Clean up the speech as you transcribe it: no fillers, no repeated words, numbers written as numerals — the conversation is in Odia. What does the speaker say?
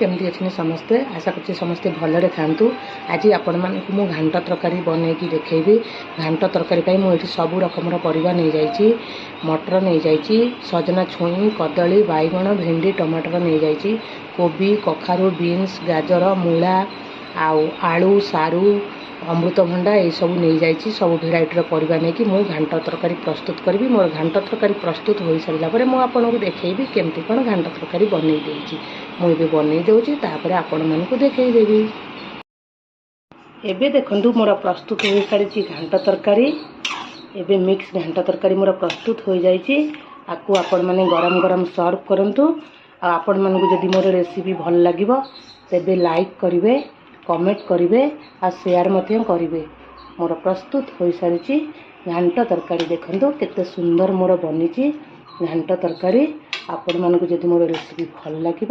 କେମିତି ଅଛନ୍ତି ସମସ୍ତେ? ଆଶା କରୁଛି ସମସ୍ତେ ଭଲରେ ଥାଆନ୍ତୁ। ଆଜି ଆପଣମାନଙ୍କୁ ମୁଁ ଘାଣ୍ଟ ତରକାରୀ ବନେଇକି ଦେଖେଇବି। ଘାଣ୍ଟ ତରକାରୀ ପାଇଁ ମୁଁ ଏଠି ସବୁ ରକମର ପରିବା ନେଇଯାଇଛି। ମଟର ନେଇଯାଇଛି, ସଜନା ଛୁଇଁ, କଦଳୀ, ବାଇଗଣ, ଭେଣ୍ଡି, ଟମାଟର ନେଇଯାଇଛି, କୋବି, କଖାରୁ, ବିନ୍ସ, ଗାଜର, ମୂଳା ଆଉ ଆଳୁ, ସାରୁ, ଅମୃତଭଣ୍ଡା ଏଇସବୁ ନେଇଯାଇଛି। ସବୁ ଭେରାଇଟିର ପରିବା ନେଇକି ମୁଁ ଘାଣ୍ଟ ତରକାରୀ ପ୍ରସ୍ତୁତ କରିବି। ମୋର ଘାଣ୍ଟ ତରକାରୀ ପ୍ରସ୍ତୁତ ହୋଇସାରିଲା ପରେ ମୁଁ ଆପଣଙ୍କୁ ଦେଖେଇବି କେମିତି କ'ଣ ଘାଣ୍ଟ ତରକାରୀ ବନେଇ ଦେଇଛି। ମୁଁ ଏବେ ବନେଇ ଦେଉଛି, ତାପରେ ଆପଣମାନଙ୍କୁ ଦେଖେଇଦେବି। ଏବେ ଦେଖନ୍ତୁ, ମୋର ପ୍ରସ୍ତୁତ ହୋଇସାରିଛି ଘାଣ୍ଟ ତରକାରୀ। ଏବେ ମିକ୍ସ ଘାଣ୍ଟ ତରକାରୀ ମୋର ପ୍ରସ୍ତୁତ ହୋଇଯାଇଛି। ଆକୁ ଆପଣମାନେ ଗରମ ଗରମ ସର୍ଭ କରନ୍ତୁ। ଆଉ ଆପଣମାନଙ୍କୁ ଯଦି ମୋର ରେସିପି ଭଲ ଲାଗିବ, ତେବେ ଲାଇକ୍ କରିବେ, କମେଣ୍ଟ କରିବେ ଆଉ ସେୟାର ମଧ୍ୟ କରିବେ। ମୋର ପ୍ରସ୍ତୁତ ହୋଇସାରିଛି ଘାଣ୍ଟ ତରକାରୀ। ଦେଖନ୍ତୁ, କେତେ ସୁନ୍ଦର ମୋର ବନିଛି ଘାଣ୍ଟ ତରକାରୀ। ଆପଣମାନଙ୍କୁ ଯଦି ମୋର ରେସିପି ଭଲ ଲାଗିବ